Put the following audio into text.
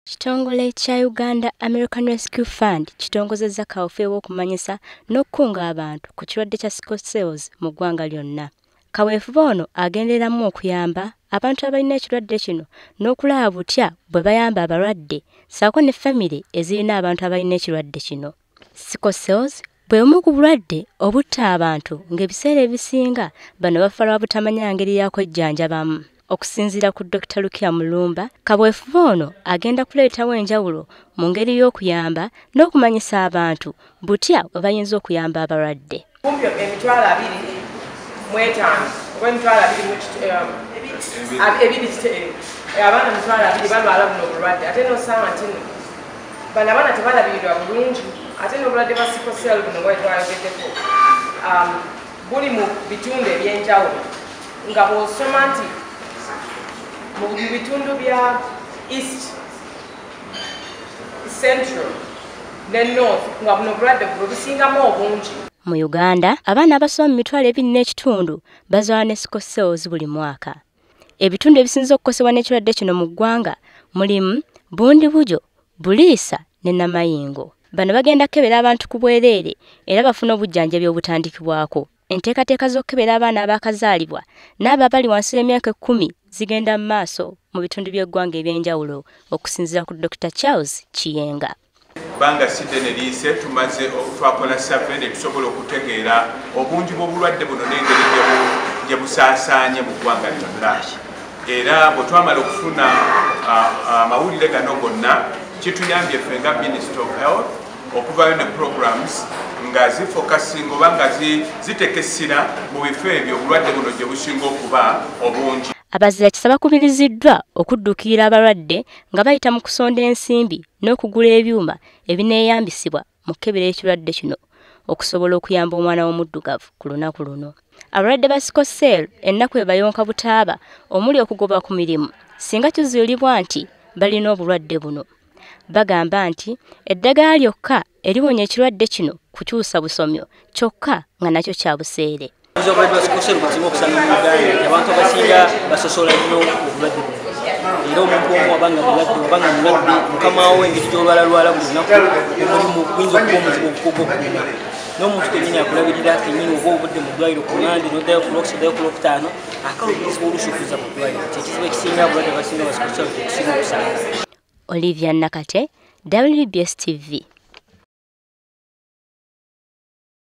Kitongole kya Uganda American Rescue Fund kitongozezza kaweefube w'okumanyisa n'okukunga abantu ku kirwadde kya sickle cells mu ggwanga lyonna. Kaweefube ono agendereramu okuyamba abantu abalina ekirwadde kino n'okulaba butya bwe bayamba abalwadde ssaako ne famire ezirina abantu abalina ekirwadde kino. Sickle cells bwe bumu ku bulwadde obutta abantu ng'ebiseera ebisinga bano bafa lwa butamanya ngeri ya kwejjanjabamu. Okusinziira ku Dr. Lukia Mulumba, kaweefube ono agenda kuleetawo enjawulo mu ngeri y'okuyamba n'okumanyisa abantu butya bwe bayinza okuyamba abalwadde. Kumpi 25,000 oba 22,000 abaana 20,000 balwala buno obulwadde, ate n'osanga nti nno bano abaana tebalabirirwa bulungi, ate n'obulwadde bwa sickle cell buno bwe twayogeddeko buli mu bitundu eby'enjawulo, nga bw'osoma nti mu bitundu bya East, Central ne North nga buno obulwadde bwe busingamu obungi. Mu Uganda, abaana abasoma mu 25,000 bazaalwa ne sickle cells buli mwaka. Ebitundu ebisinze okukosebwa n'ekirwadde kino mu ggwanga mulimu Bundibugyo, Buliisa ne Namayingo. Bano bagenda kukebera abantu ku bwereere era bafune obujjanjabi obutandikibwako. Enteekateeka z'okukebera abaana abaakazaalibwa n'abo abali wansi w'emyaka 10 zigenda mu maaso mu bitundu by'eggwanga eby'enjawulo okusinziira ku Dr. Charles Kiyenga. Banga si ddene liyise tumaze twakola survey ne tusobola okutegeera obungi bw'obulwadde buno n'engeri gye busaasaanye mu ggwanga lyonna. Era bwe twamala okufuna amawulire gano gonna, kituyambye ffe nga Ministry of Health okuvaayo ne programs nga zifokasinga oba nga ziteeka essira mu bifo ebyo obulwadde buno gye businga okuba obungi. Abazira kisa bakubiriziddwa okudduukirira abalwadde nga bayita mu kusonda ensimbi n'okugula ebyuma ebineeyambisibwa mu kukebera ekirwadde kino okusobola okuyamba omwana w'omuddugavu ku lunaku luno. Abalwadde ba sickle cell ennaku ebayonka butaaba omuli okugoba ku mirimu singa kizuulibwa nti balina obulwadde buno. Bagamba nti eddagala lyokka eriwonya ekirwadde kino kukyusa busomyo kyokka nga nakyo kya buseere. Obulwadde bwa sickle cell buzibu okusanga mu Uganda, abantu abasinga basosola nnyo obulwadde buno. Era omuntu omu wabanga mulwadde, mukama we engeri gy'olwalalwala buli lunaku omulimu guyinza okuba omuzibu ogw'okuuma. N'omuntu kennyini akulabirira kennyini oba obudde mu ddwaliro ku Mmande n'oddayo ku Lwokusatu oddayo ku Lwokutaano, akaluubirizibwa oluusi okuzza mu ddwaliro. Kye kizibu ekisinga obulwadde abasinga ba sickle cell kye tusinga okusanga. Olivia Nakate, WBS TV.